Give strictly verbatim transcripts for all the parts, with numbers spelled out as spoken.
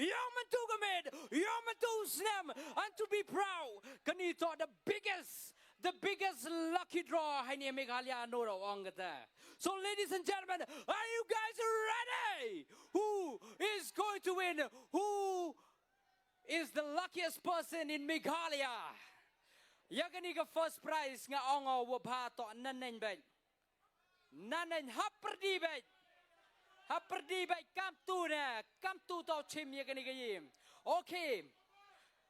Ïa mynta ka miet, ïa mynta u snem, and to be proud, kane toh the biggest, the biggest lucky draw ha ine i Meghalaya, no doubt ong kata. So, ladies and gentlemen, are you guys ready? Who is going to win? Who is the luckiest person in Meghalaya? Ïa kane ka first prize nga ong u bha toh naneng bad. Naneng hapyrdi bad. Hapyrdi bad kam tu ne, kam tu toh chim ïa kane ka ïing. Okay.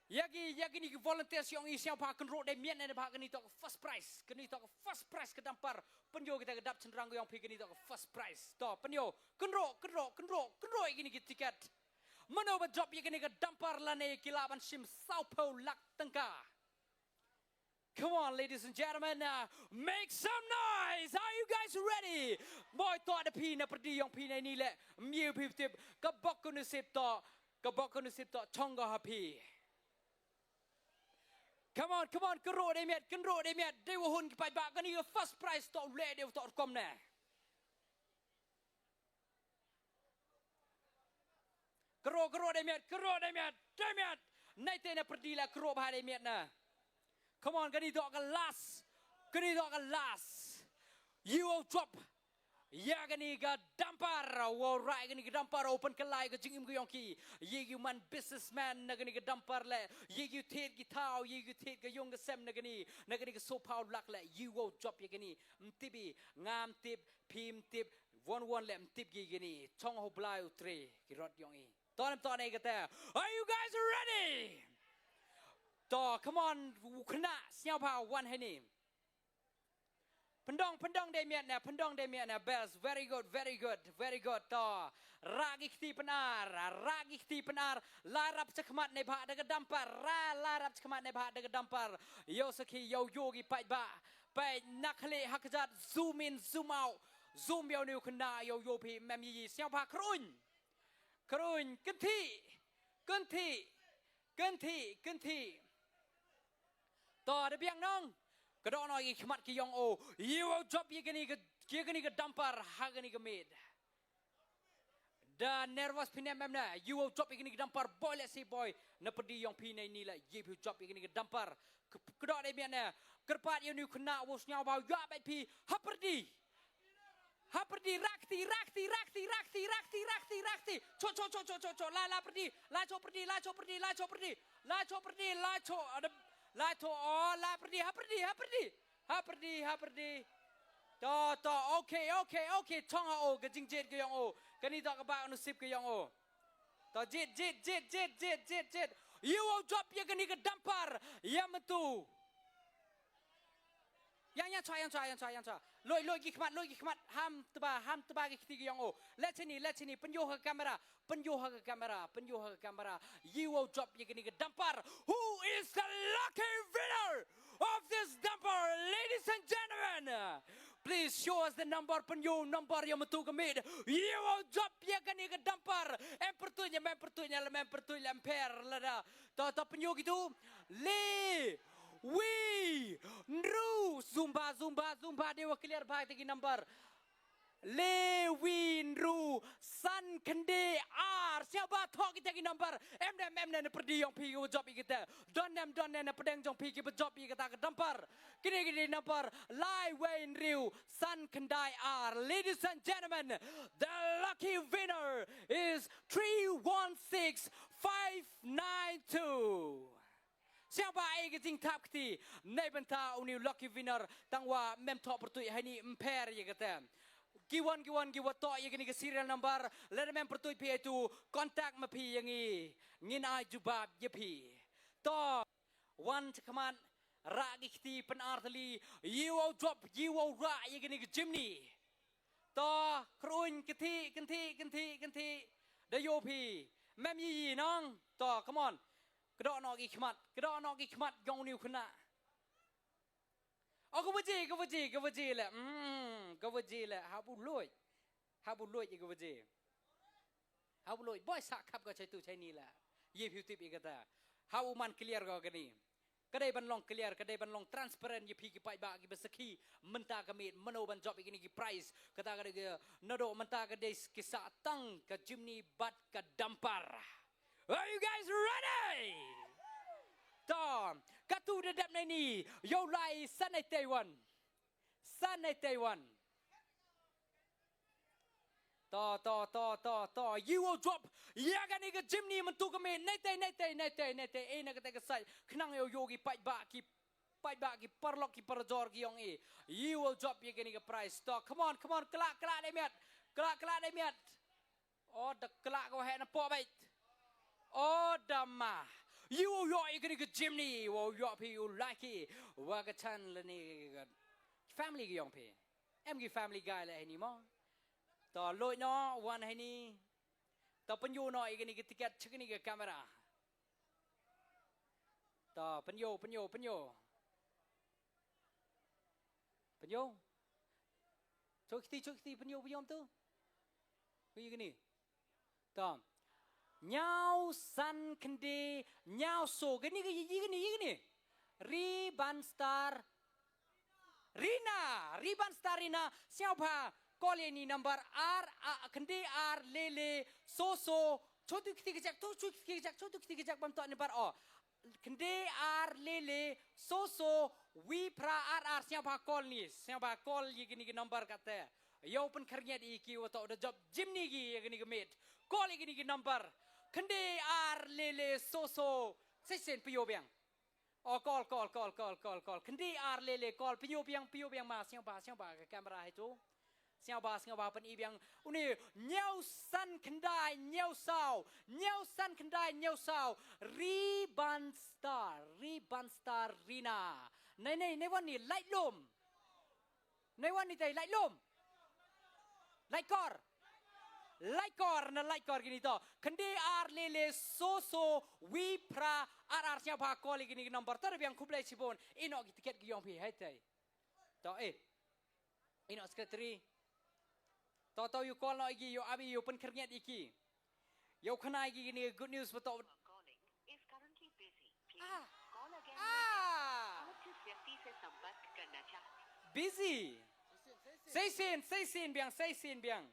Ïa ki, ïa kine ki volunteers ïong i sngewbha kynroh dei miet ne bha, kane toh ka first prize. Kane toh ka first prize ka dumper. Pynïoh kita ka dap chynrang ïong phi, kane toh ka first prize. Toh, pynïoh, kynroh, kynroh, kynroh, kynroh ïa kine ki tiket. Mano ba jop ïa kane ka dumper lane ki lah ban shim saw phew lak tyngka. Come on, ladies and gentlemen, uh, make some noise. Are you guys ready? Boi, toh da phi na pyrdi ïong phi na ini leh. Myu phi tip. Ka bok ka nusip toh. Ka bok ka nusip toh. Chong ka ha phi. Come on, come on. Kynroh dei miet, kynroh dei miet. Dei wa hun ki paidbah, kane ka first prize toh leh dei toh rukom ne. Kynroh, kynroh dei miet, kynroh dei miet, dei miet. Nai te na pyrdi la kynroh bha dei miet na. Come on, kane toh ka last. Kane toh ka last. Ïa u jop ïa kane ka dumper, u rah ïa kane ka dumper, u pynkylla ïa ka jingim ka ïong ki. Ïa ki man businessman na kane ka dumper leh. Ïa ki thied ki thaw, ïa ki thied ka ïong ka sem na kane, na kane ka saw phew lak leh. Ïa u jop ïa kane. Ym tip i, ngam tip, phim tip, won won leh ym tip ki kine. Chong ha u Blai u trei ki rot ïong i. Toh ne em toh ne kata. Are you guys ready? Toh, come on, u khynnah sngewbha wan ha ini. Pyndong, pyndong dei miet ne, pyndong dei miet ne, best, very good, very good, very good, toh. Rah ki kti pynar, rah ki kti pynar, lai rap cha khmat ne bha da ka dumper, rah, lai rap cha khmat ne bha da ka dumper. Ïoh sakhi, ïoh ïoh ki paidbah, peit na khlieh ha kjat, zoom in, zoom out, zoom ïoh ne u khynnah, ïoh ïoh phi, mem ïa i, sngewbha kyrun. Kyrun, kynthih, kynthih, kynthih, kynthih. Toh, da biang nong. Ka doh noh ïa ki khmat ki ïong o. Ïa u jop ïa kane ka, ïa kane ka dumper ha kane ka miet. Da nervous phi ne em em ne. Ïa u jop ïa kane ka dumper, boi leh si boi. Na pyrdi ïong phi ne ini leh. Ïa phi u jop ïa kane ka dumper. Ka, ka doh dei miet ne. Kyrpad ïa une u khynnah u sngewbha u ïa bad phi. Ha pyrdi. Ha pyrdi, rah kti, rah kti, rah kti, rah kti, rah kti, rah kti, rah kti. Cho, cho, cho, cho, cho, cho. Lai, lai pyrdi, lai cho pyrdi, lai cho pyrdi, lai cho pyrdi. Lai cho pyrdi, lai cho, ada, lai cho, oh, lai pyrdi, ha pyrdi, ha pyrdi. Ha pyrdi, ha pyrdi. To, to, okay, okay, okay. Chong ha o, ka jingjied ka ïong o. Kane toh ka bah ka nusip ka ïong o. To jied, jied, jied. Ïa u jop ïa kane ka dumper. Ïa mynta. Ïa, ïa, cha, ïa, cha, ïa, cha, ïa, cha. Loi, loi ki khmat, loi ki khmat. Ham tba, ham tba ki kti ki ïong o. Leit shane, leit shane. Pynïoh ha ka camera. Pynïoh ha ka camera. Pynïoh ha ka camera. Ïa u jop ïa kane ka dumper. Who is the lucky winner of this dumper, ladies and gentlemen? Please show us the number, pynïoh number ïa mynta ka miet. Ïa u jop ïa kane ka dumper. Em pyrtuit ïa, mem pyrtuit ïa, mem pyrtuit ïa, em pher lada. To, to pynïoh kitu. Le, wi, nru, zumba, zumba, zumba, dei wa clear bha kita ki number. Le, wi, nru, san, khyndai, ar. Sngewbha thoh kita ki number. Em ne em, em ne na pyrdi ïong phi kiba jop ïa kita. Don ne em, don ne na pdeng jong phi kiba jop ïa kata ka dumper. Kine kine number, lai, wei, nru, san, khyndai, ar. Ladies and gentlemen, the lucky winner is three one six five nine two. Sngewbha ai ka jingthap kti na bynta une u lucky winner, tangwa mem thoh pyrtuit ha ini, em pher ïa kata. Ki wan, ki wan, ki wa thoh ïa kane ka serial number, lada mem pyrtuit phi ïa itu, contact ma phi ïa ngi, ngin ai jubab ïa phi. To, wan cha khmat, rah ki kti pynar tylli, ïa u jop, ïa u rah ïa kane ka jimny. To, kyrun, kynthih, kynthih, kynthih, kynthih. Da ïoh phi. Mem ïa i nong. To, come on. Kdoh noh ki khmat. Kdoh noh ki khmat jong une u khynnah. O, ka waje, ka waje, ka waje leh. Hmm, ka waje leh. Hap u luid. Hap u luid ïa ka waje. Hap u luid. Boi sah khap ka chai tu chai ni leh. Ïa phi u tip ïa kata. Hap u man clear ka kane. Ka dei ban long clear, ka dei ban long transparent ïa phi ki paidbah kiba sakhi mynta ka miet, mano ban jop ïa kine ki prize. Kata ka dei ka naduh mynta ka dei ki sah tang ka jimny bad ka dumper. Guys ready? To, katu da dep nai ni, yow lai san nai Taiwan. San nai Taiwan. To, to, to, to, to. Yow drop ïa kane ka Jimny mynta ka miet. Nai tai, nai tai, nai tai, nai tai. Eh, na kata ka side. Khnang yow ïoh ki paidbah ki, paidbah ki paralok ki parajor ki ong eh. Yow drop ïa kane ka prize. To, come on, come on. Khlak, khlak dei miet. Khlak, khlak dei miet. O da khlak ka waheh na poh bait. O da ma. Yow ïoh ïa kane ka Jimny. Yow ïoh phi yow lucky. Wa ka chan lane ka family ka ïong phi. Em ki family guy la heini mo. To luid noh wan heini. To pynïoh noh ïa kane ka ticket cha kane ka camera. To pynïoh, pynïoh, pynïoh. Pynïoh. Choi kti, choi kti, pynïoh, pynïoh tu. Pynïoh kini. To. Hynñiew san khyndai hynñiew saw. Kini, kini, kini, kini. Riban Star Rina, Riban Star Rina, sngewbha call ïa ni number ar, a, khyndai ar lele saw saw, chotu kti kjak, tu chu kti kjak, chotu kti kjak bam to ni bar o. Khyndai ar lele saw saw wi phra ar ar, sngewbha call ni, sngewbha call ïa kini ki number kata. Yow pynkhyrngiat ïa ki wa to da jop Jimny ki ïa kini ki miet. Call ïa kini ki number. Khyndai ar lele saw saw. Session pio biang. O call, call, call, call, call, call. Khyndai ar lele call. Pynïoh biang, pynïoh biang ma, sngewbha, sngewbha ka camera hi tu. Sngewbha, sngewbha pyni biang. Uni hynñiew san khyndai hynñiew saw. Hynñiew san khyndai hynñiew saw. Riban Star, Riban Star Rina. Nai, nai, nai wan ni, lait lum. Nai wan ni tai, lait lum. Lait kor. Lait kor, na lait kor kini to. Khyndai ar lele saw saw wi phra ar ar, sngewbha call ïa kini ki number. To da biang, khublei chibun. Ïeh noh ki ticket ki ïong phi, hei tai. To eh. Ïeh noh secretary. To, to yow call noh ïa ki, yow ap ïa ki, yow pynkhyrngiat ïa ki. Yow khana ïa ki kini good news ba to. Calling is currently busy. Please Ah. call again Ah. later. आप जिस व्यक्ति से संपर्क करना चाह Busy. Session, session biang, session biang.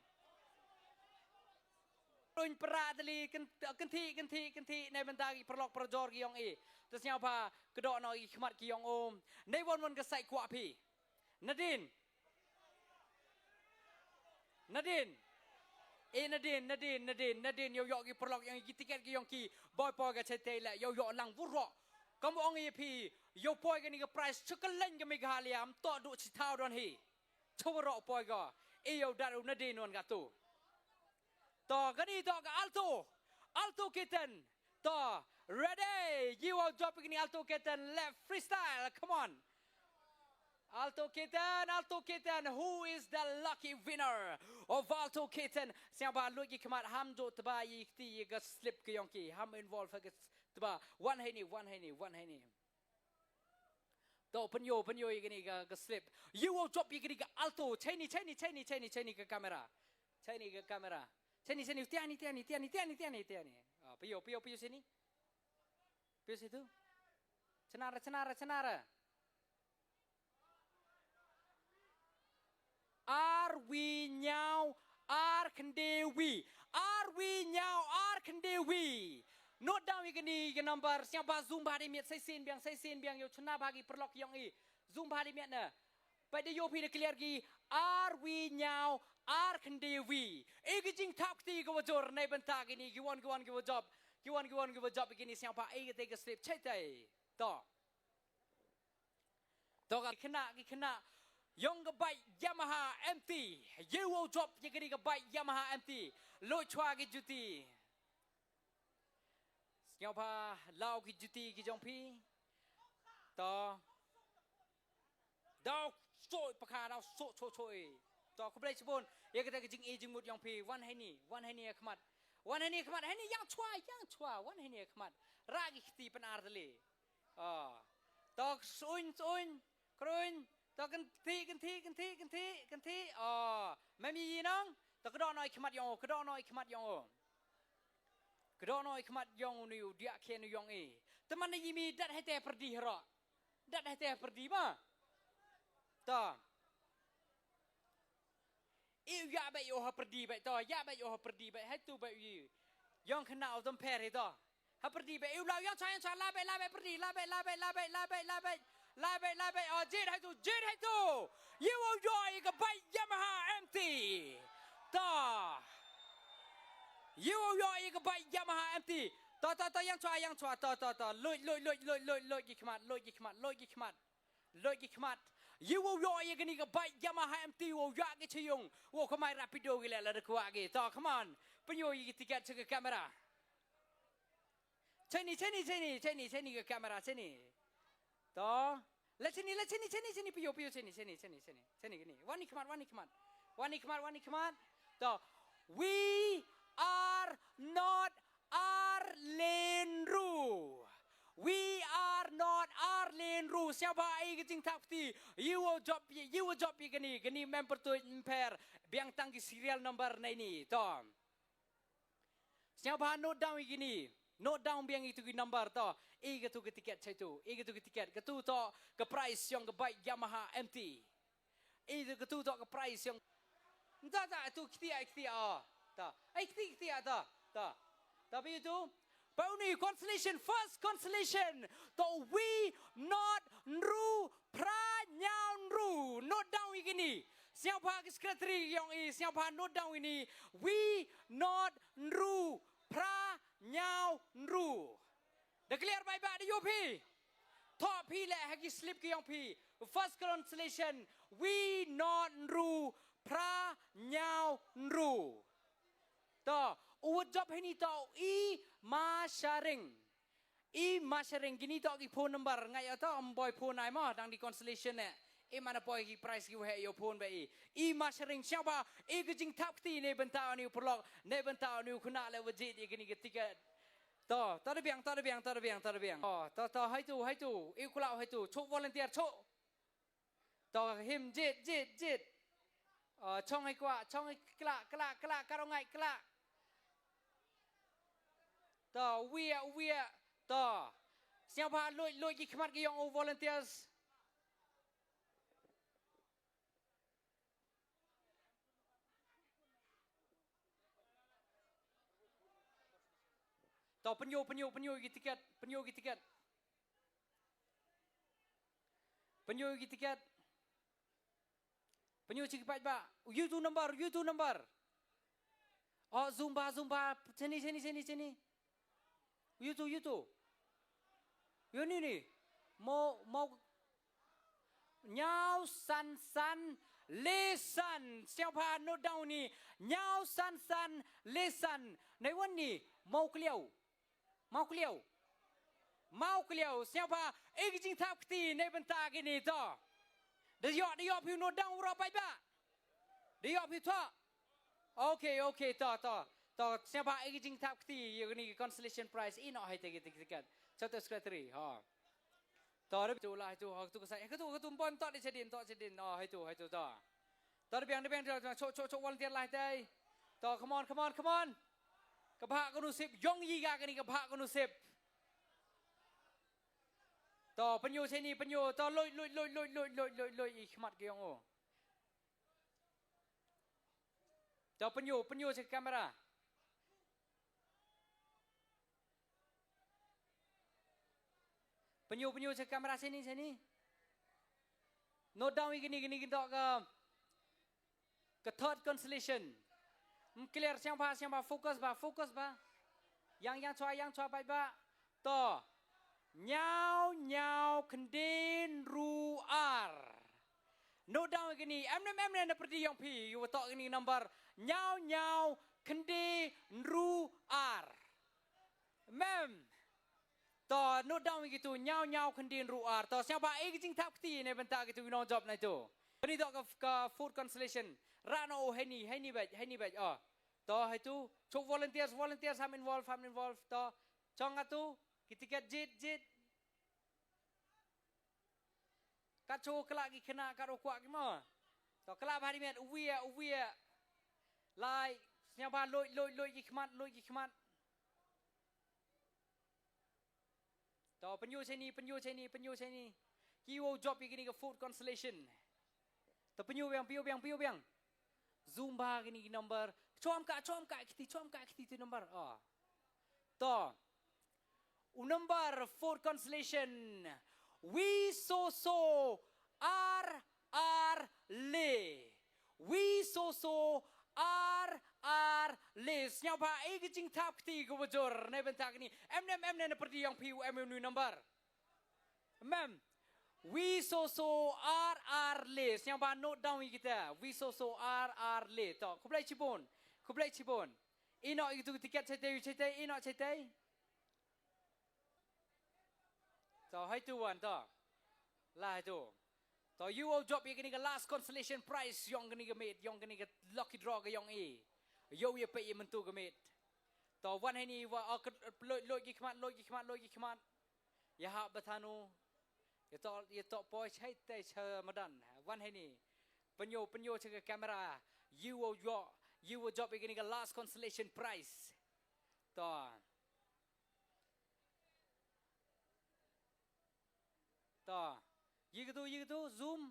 Ruin pra tali kynthih, kynthih, kynthih, nai bynta ki paralok parajor ki ïong eh. Te sngewbha kdoh noh ïa ki khmat ki ïong um. Nai wan wan ka sait kwah phi. Nadin. Nadin. Eh, Nadin, Nadin, Nadin, Nadin, yow ïoh ki paralok ïong ki ticket ki ïong ki. Boi poi ka chai tei la, yow ïoh lang vurok. Kam ong ïa phi, yow poi kani ka prize, chukka leng ka Meghalaya, am to duh chi thaw don hi. Chawaro poi ka. Eh, yow dat u Nadin wan ka tu. To, kani to ka Alto. Alto Ketan. To, ready. Yow jop kini Alto Ketan. Left freestyle. Come on. Alto Ketan, Alto Ketan. Who is the lucky winner of Alto Ketan? Sngewbha lut ki khmat, ham jop tba ïa kti ïa ka slip ka ïong ki. Ham involve ha ka tba. Wan heini, wan heini, wan heini. To, pynïoh, pynïoh ïa kani ka, ka slip. Yow jop ïa kani ka Alto. Chaini, chaini, chaini, chaini, chaini ka camera. Chaini ka camera. Chaini, chaini, tiani, tiani, tiani, tiani, tiani, tiani. Ah, pynïoh, pynïoh, pynïoh sini. Pynïoh situ. Chynara, chynara, chynara. Ar wi ñiaw, ar khyndai wi. Ar wi ñiaw, ar khyndai wi. Note down ïa kani ka number, sngewbha zoom bha dei miet, sa shisien biang, sa shisien biang, ïoh chynna bha ki paralok ïong i. Zoom bha dei miet na. Peit da ïoh phi da clear ki, ar wi ñiaw, ar khyndai wi. Ei ka jingthap kti ka wa jur, na bynta kini, ki wan, ki wan, ki wa jop. Ki wan, ki wan, ki wa jop, kini sngewbha, ei ka tei ka slip, chai tei. To. To ka khynnah, ki khynnah. Ïong ka bike Yamaha M T. Yow jop ïa kani ka bike Yamaha M T. Lut chwa ki juti. Sngewbha law ki juti ki jong phi. To. Daw soi pakha, daw soi, soi, soi. To, khublei chibun. Ïa kata ka jingïeit jingmut ïong phi. Wan heini, wan heini ha khmat. Wan heini ha khmat, heini ïang chwa, ïang chwa. Wan heini ha khmat. Rah ki kti pyn-ar tylli. Ah. To, suiñ, suiñ, kruiñ. To, kynthih, kynthih, kynthih, kynthih, kynthih. Ah. Mem yi nong. To, kdoh noh ïa khmat ïong o, kdoh noh ïa khmat ïong o. Kdoh noh ïa khmat ïong u ni u diah khen u ïong i. Te man na yi mi dat hei te pyrdi hero. Dat hei te pyrdi ma. To. I u ïa bai o ha pyrdi bai to, ïa bai o ha pyrdi bai, hei tu bai yi. Ïong khynnah u dom pher hi to. Ha pyrdi beit, ïa u la ïeng cha ïeng cha la beit la beit pyrdi la beit la beit la beit la beit la beit la beit la beit. Oh, jied hato, jied hato. Ïa u ïoh ïa ka bike Yamaha M T. Ta. Ïa u ïoh ïa ka bike Yamaha M T. Ta ta ta ïeng cha ïeng cha ta ta ta. Luid luid luid luid luid luid ki khmat, luid ki khmat, luid ki khmat. Luid ki khmat. Ïa u ïoh ïa kane ka bike Yamaha M T u ïoh ki cha ïung. U kamai rapido ki leh la da kwah ki. Ta, come on. Pynïoh ïa ki tiket cha ka kamera. Chani, chani, chani, chani, chani ka kamera, chani. To. La chani, la chani, chani, chani, pio, pio, chani, chani, chani, chani, chani, kani. Wani khmat, wani khmat. Wani khmat, wani khmat. To. We are not Arlene Ru. We are not Arlene Ru. Sngewbha ai ka jingthap kti. Ïa u jop, ïa u jop ïa kani, kani member to member. Biang tang ki serial number na ini. To. Sngewbha note down ïa kini. Note down biang ïa tu ki number to. Ïa katu ka tiket chaitu. Ïa katu ka tiket. Katu to ka prize yong ka bike Yamaha M T. Ïa katu to ka prize yong. Nta ta tu kti ai kti a. Ta. Ai kti kti a ta. Ta. Tapi itu. Pa uni consolation, first consolation. To we not nru pra nyaw nru. Note down ïa kini. Sngewbha ki secretary yong i, sngewbha note down ïa kini. We not nru pra nyaw nru. Da clear bye bye da ïoh phi. Thok phi leh ha ki slip ki yong phi. First consolation, we not nru pra nyaw nru. To, u jop hini to i ma sharing. I ma sharing kini to ki phone number ngai to am boy phone ai ma dang di consolation ne. I mana poi ki prize ki waheh ïa phone ba i. I ma sharing sngewbha i ka jingthap kti ne bynta ni u pyrlok ne bynta ni u khuna le wajit i kini ka tiket. To, to da biang, to da biang, to da biang, to da biang. Oh, to, to, hai tu, hai tu. I kulau hai tu. Chok volunteer, chok. To him jit, jit, jit. Oh, chong hai kwah, chong hai kla, kla, kla, karong hai kla. To, wia, wia. To. Sngewbha luid, luid ki khmat ki yong u volunteers. To pynïoh, pynïoh, pynïoh ki tiket, pynïoh ki tiket. Pynïoh ki tiket. Pynïoh chi ki paidbah. U ïoh tu number, u ïoh tu number. Oh, zumba, zumba. Chani, chani, chani, chani. U ïoh tu, u ïoh tu. U ïoh ni ni. Mo, mo. Nyaw san san le san. Sngewbha note down ni. Nyaw san san le san. Nai wan ni. Mo kliau. Mawkliaw. Mawkliaw, sngewbha, ïa ki jingthap kti ne bynta kini to. Da ïoh, da ïoh phi note down u rap paidbah. Da ïoh phi to. Okay, okay, to, to. To, sngewbha, ïa ki jingthap kti, ïa kini consolation prize, ïa noh hai te ki tiket. Chapter secretary, ha. To, da tu lah tu, ha, tu ka sai, ka tu, ka tu, pon to di chadin, to chadin, oh, hai tu, hai tu, to. To da biang, da biang, da biang, chok, chok, chok, volunteer lai tai. To, come on, come on, come on. Ka bha ka nusip, yong yi ga kani ka bha ka nusip. To, pynïoh sini, pynïoh, to, loi, loi, loi, i khmat ka yong o. To, pynïoh, pynïoh sa kamera. Pynïoh, pynïoh sa kamera sini, sini. Note down i kini, kini, kini to ka. Ka third consolation. Ym clear, sngewbha, sngewbha, focus bha, focus bha. Ïang, ïang chwa, ïang chwa, bha, bha. To. Ñiaw, ñiaw, khynde, ynru, ar. Note down kini, em ne em, em ne em ne pyrdi yong phi, ïa u to kini number. Ñiaw, ñiaw, khynde, ynru, ar. Mem. To, note down ïa kitu, ñiaw, ñiaw, khynde, ynru, ar. To, sngewbha, ïa ki jingthap kti, ne bynta kitu, ki nongjop na itu. Kani to ka, ka food consolation. Rano, oh, heini, heini bad, heini bad, oh. To, haitu, chok volunteers, volunteers, ham involve, ham involve, to. Chong atu, ki tiket jit, jit. Kat cho kala ki khynnah, kat o kwah ki mo. To kala bha di met, uwi ya, uwi ya. Lai, sngewbha loi, loi, loi ki khmat, loi ki khmat. To pynïoh sini, pynïoh sini, pynïoh sini. Ki wow jop ïa kini ka food consolation. To pynïoh biang, pynïoh biang, pynïoh biang. Zumba kini ki number. Chom ka, chom ka kiti, chom ka kiti tu number. Oh. To. U number four consolation. Wi so so ar ar le. Wi so so ar ar le. Sngewbha ai ka jingthap kti kaba jur na bynta kane. Em ne em ne na pyrdi ïong phi u em u number. Mem. Wi so so ar ar le. Sngewbha note down ïa kita. Wi so so ar ar le. To, khublei chibun. Khublei chibun. Ïehnoh ïa kitu ki tiket chai tei, chai tei, ïehnoh chai tei. To, haitu wan to. La haitu. To, ïoh jop ïa kane ka last consolation prize ïong kane ka miet, ïong kane ka lucky draw ka ïong i. Ïoh ïa peit ïa mynta ka miet. To, wan hangne wa, oh, lut, lut ki khmat, lut ki khmat, lut ki khmat. Ïa hap ba thanu. Ïa to, ïa to poi chai tei cha madan. Wan hangne. Pynïoh, pynïoh cha ka camera. Ïoh, ïoh, ïoh jop ïa kane ka last consolation prize. To. To. Ïa katu, ïa katu, zoom.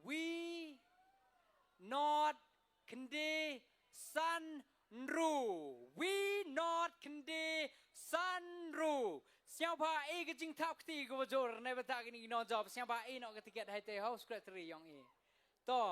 Wi not khynde san ru. Wi not khynde san ru. Sngewbha ai ka jingthap kti kaba jur na bynta kine ki nongjop. Sngewbha ai noh ka tiket hai tei ha u secretary ïong i. To.